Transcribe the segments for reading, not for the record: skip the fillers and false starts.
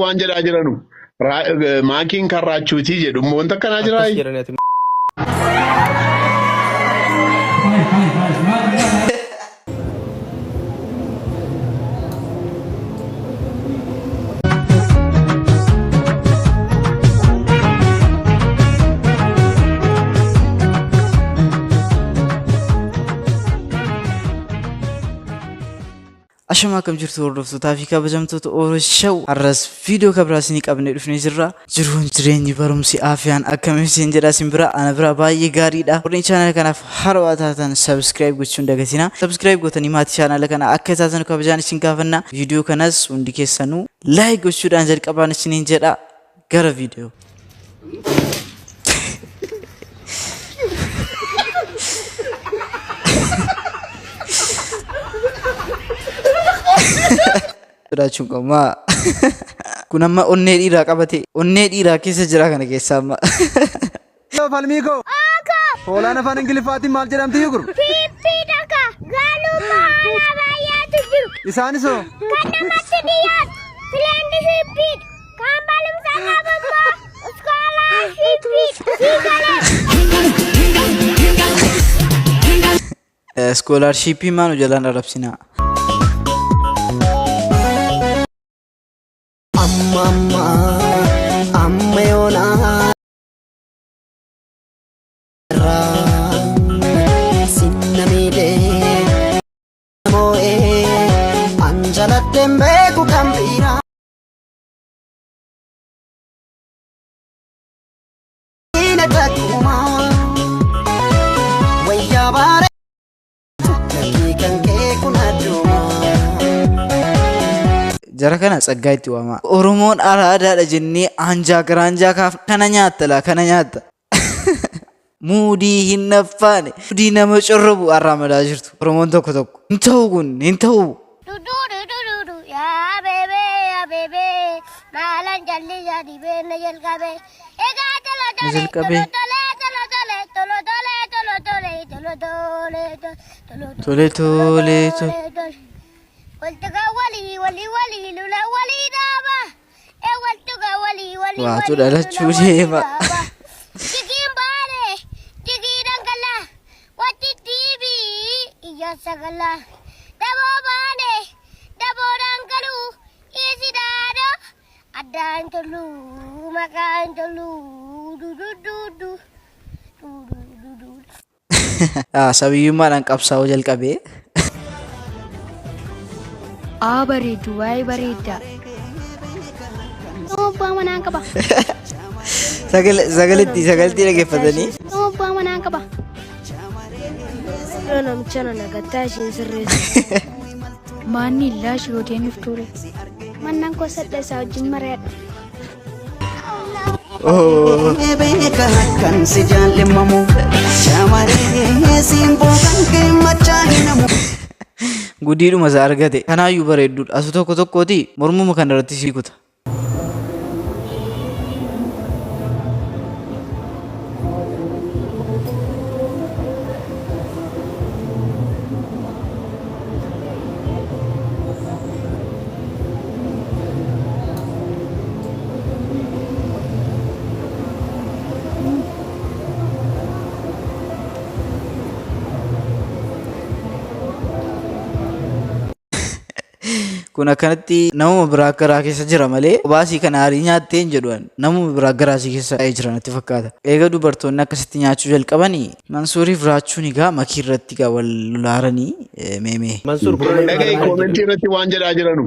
Waan jedhaa jiranu maakiin kan raachuutii jedhu immoo wanta akkanaa Akkas jiraa? jedhani ati Ashama akkam jirtu hordoftootaa fi kabajamtoota Oro Show har'as viidiyoo kan biraa isinii qabnee dhufnee jirra. Jiruun jireenyi barumsi aafiyaan akkam isin jedha isin bira ana bira baay'ee gaariidha. Warreen chaanala kanaaf haarawaa taatan subscribe gochuun dagatina. Subscribe gootanii maatii chaanala kana akka taatan kabajaan isin gaafanna. Viidiyoo kanas hundi keessanuu like gochuudhaan jalqabaan isiniin jedha gara viidiyoo. Sodaachuun qabu maa kun amma onnee dhiiraa qabate onnee dhiiraa keessa jira kana keessa amma. Falmii koo. Hoolaan afaan Ingiliffaatiin maal jedhamti yugur? Fiiffii takka gaalummaa haala baay'eetu jiru. Isaanis hoo? Kan namatti dhiyaatu fileendishiippiidha. Kan barumsa qabu immoo iskoolaashiippiidha. Sii galee. Iskoolaarshiippii maa nu jalaan arrabsinaa? Amma amma amma yoonaa irraa sinna miidhee moo'ee an jaladheen beeku kan biraa. Diina takkuma wayyaa baare lakkii kan kee kun adduma. Jara kana tsaggaa itti waamaa. Oromoon araadaadha jennee anjaa garaanjaa kaaf kana nyaatta laa kana nyaatta. Muudii hin naffaane muudii nama corrobu arraamadaa jirtu Oromoon tokko tokko. Hin ta'u kun hin ta'u. Dudududududu yaa beebee yaa beebee maalan jalli yaa dibee na jalqabe. Egaa tolo Na tole jalqabe. tolo tole tolo tole tolo tole tolo tole tolo tole Tole tole tole. tole. Waltuqa walii walii walii lula walii dhaaba. E waltuqa walii walii Waatu walii dhalachuu lula walii deema. dhaaba. Jigiin baale jigii dhangalaa watti diibii ijaarsa galaa. Daboo baane daboo dhangaluu isi daadoo addaan toluu maqaan toluu dudududu dudududu. Sabiyyummaadhaan qabsaa'uu jalqabee. Aa bareeddu waa'ee bareeddaa. Nama abbaa manaa qaba. Sagaletti sagaletti dhaggeeffatanii. Nama abbaa manaa qaba. Yoo namicha nana gattaa ishiin sirreessu. Maanni illaa ishii godheen ture. Mannan koo sadha isaa wajjin mari'adha. Beeka kan si jaallimamu shamaree simboo kan kee machaa hinamu. Gudiidhuma isaa argate. Kanaayyuu bareedduudha. Asu tokko tokkooti mormuma kana irratti sii kuta. Kun akkanatti namuma biraa garaa keessa jira malee baasii kana aarii nyaattee hin jedhu ani. Namuma biraa garaa isii keessa taa'ee jira natti fakkaata. Eega dubartoonni akkasitti nyaachuu jalqabanii Mansuuriif raachuun egaa makii irratti egaa wal lolaaranii meemee. Mansuur comment Dhaga'i irratti maal koomentii jedhu? irratti waan jedhaa jiranu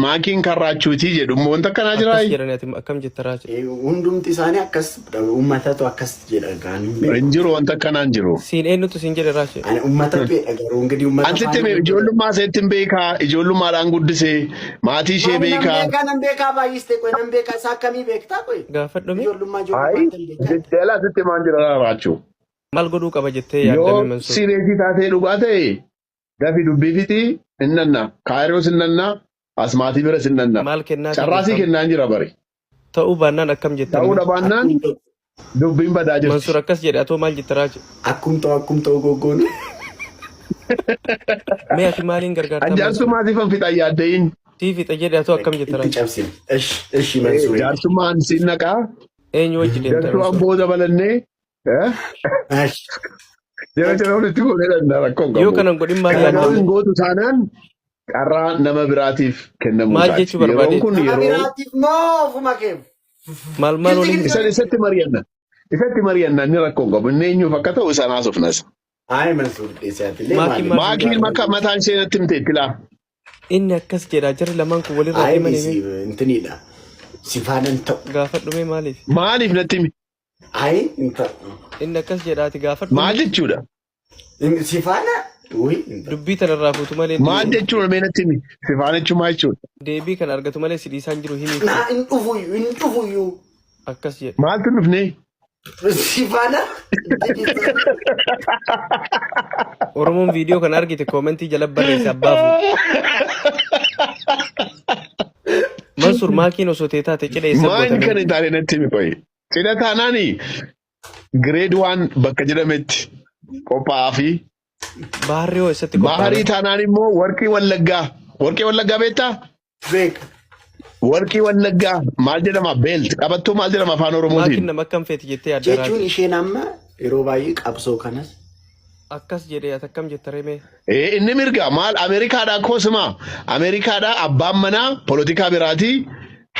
maakiin kan raachuutii jedhu immoo wanta akkanaa Akkas jiraa? jedhani ati akkam jetta raache? Hundumti isaanii akkas uummatatu akkas jedha gaan hin beeku. Hin jiru wanta akkanaa hin jiru. Siin eenyutu siin jedhe raache? Ani uummata beeka garuu ingidihi uummata Ansitti faana hime hojjetan. ijoollummaa isheetti hin beekaa ijoollummaadhaan guddisee maatii ishee Maali nan beekaa. beekaa nan beekaa baay'iste qoy nan beekaa isaa akkamii beektaa qoy Gaafadhu mee ijoollummaa Ayi ijoollummaatti hin beekaa. jala sitti himaan jira raachuu. maal godhuu qaba jettee Yoo yaaddame Mansuur? sireesii taatee dhugaa ta'e dafi dubbii fixii hin nanna kaayiroos hin nanna as maatii biras hin nanna. Maal kennaa Carraa sii jirta? kennaan jira bari. Ta'uu baannaan akkam jetta Ta'uu mee? dhabaannaan Akkum ta'u dubbiin badaa jirti. Mansuur akkas jedhe atoo maal jetta raache? akkum ta'u akkum ta'u goggoonu. Mee ati maaliin gargaartaa An Mansuur? jaarsummaa siifan fixan yaadda'iin. Sii fixa jedhe atoo akkam jetta Itti Raachee? cabsine. Ishi ishi Mansuuree. Jaarsummaan siin naqaa. Eenyu wajji deemta Jartuu Mansuur? amboo dabalannee. Ishi. Jara jara walitti fuudhee danda'a rakkoo hin Yoo qabu. kanan godhin maal Kana garuu yaadda? hin gootu taanaan carraa nama biraatiif kennamuu Maal isaati. jechuu Yeroon barbaadeeti? kun Nama yeroo biraatiif moo ofuma keef? Maal maal Gilxi waliin gilxi isa isatti mari'anna. Isatti mari'anna inni rakkoo hin qabu. Inni eenyuuf akka ta'u isaan haasofnas. Ayi Mansuur dhiisaatilee Maakiin maali? maal Maakiin makka mataan ishee natti himte itti laa. Inni akkas jedha jarri lamaan kun walirraa Ayi deeman dhiisi himee intinidha. Si faana hin ta'u. gaafadhu mee maaliif? Maaliif natti himi? Ayi hin ta'u. Inni akkas jedha ati gaafadhu Maal mee jechuudha? Si faana wuyi hin ta'u. dubbii tanarraa fuutu malee Maal jechuudha mee natti himi? Sifaan jechuun maal jechuudha? deebii kana argatu malee si dhiisaan jiru himiif Naa hin dhufuyyuu hin dhufuyyuu. akkas jedhe. Maaltu hin dhufnee? Si faana. Oromoon viidiyoo kana argite koomentii jala barreesse abbaa fuudhu. Mansur maakiin osoo tee taate cidha eessa Maal gootame? kan hin taane natti himi qoyi. Cidha taanaani grade 1 bakka jedhametti qophaa'aa fi Baharri hoo eessatti qophaa'ame? Baharii taanaan immoo warqii wallaggaa. Warqii wallaggaa beektaa? Beeka. Warqii wallaggaa maal jedhama? Beelt qabattoo maal jedhama afaan Oromootiin? Maakiin nama akkam feeti jettee yaadda Jechuun Raajii? isheen amma yeroo baay'ee qabsoo kanas Akkas jedhee ati akkam jetta remee? Ee, inni mirga maal Ameerikaadhaa koosuma Ameerikaadhaa abbaan manaa polotikaa biraati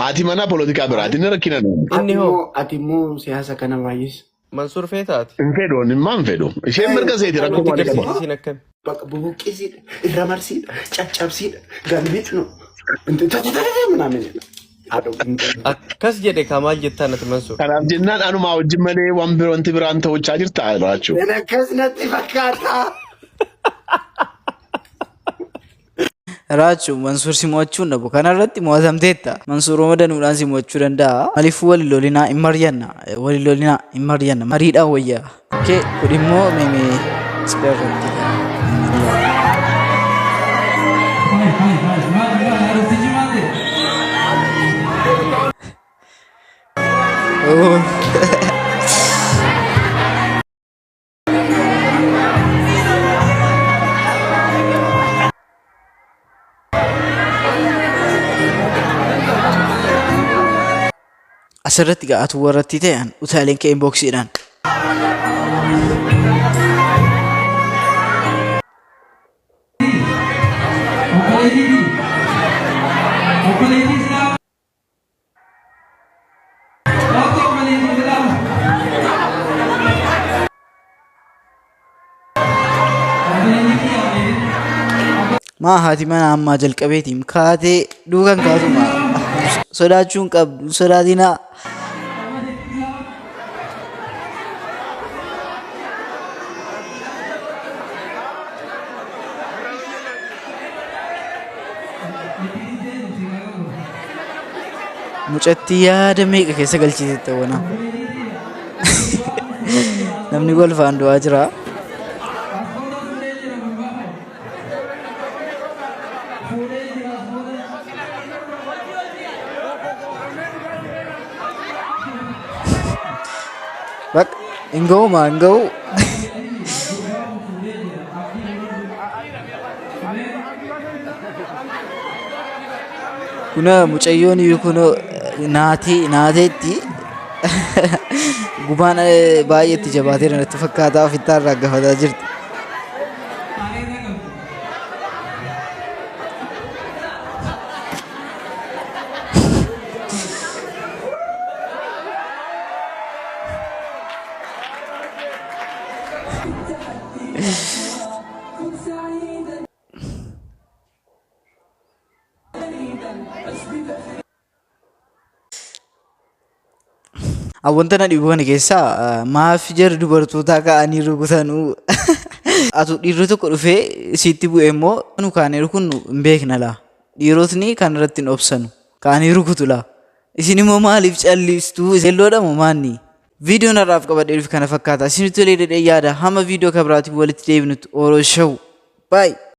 haati manaa polotikaa biraati inni rakkina nuuni. ati Inni hoo? immoo ati immoo siyaasa kana baay'is Mansuur feeta ati? Hin fedhu inni maal hin fedhu isheen mirga seeti rakkoo Nutti maalii qaba. garsiisi isiin akkami? bakka bubuqqisiidha irra marsiidha caccabsiidha galbiidha ምናምን Akkas jedhe kaa maal jettaan ati Mansuur? Kanaaf jennaan anumaa wajjin malee waan biroo wanti biraan ta'uchaa jirta raachuu. Akkas natti fakkaata. Raachuu Mansuur si mo'achuu hin dhabu. Kana irratti mo'atamteetta. Mansuur homa danuudhaan si mo'achuu danda'a. Maaliifuu wal hin lolinaa hin mari'anna. Wal hin lolinaa hin mari'anna. Mariidhaan wayya. Okay, kun immoo meemee cidha irratti. Oh. Asirratti gaa atu warratti ta'an utaaleen kee inboksiidhaan. Maa haati mana ammaa jalqabeetiim kaatee duukan kaatuma sodaachuu hin qabdu hin sodaatinaa. Mucattii yaada meeqa keessa galchiteetta wana. Namni golfaan du'aa jira. Bak hin ga'u maa hin ga'u. Kuna mucayyoon iyyuu kunoo naatee naateetti gubaan baay'ee itti jabaateera natti fakkaata ofittaa irraa gafataa jirti. Wanta na dhibu kana keessaa maaf jarri dubartootaa ka'anii rukutanuu atu dhiirri tokko dhufee sitti bu'e immoo nu kaanee rukunnu hin beekna laa dhiirotni kan irratti hin obsanu kaanii rukutu laa isin immoo maaliif callistuu selloodha moo maanni viidiyoon har'aaf qabadhee dhufe kana fakkaata isinitti tolee jedhee yaada hamma viidiyoo kan biraatiin walitti deebinutti Oro Show bye.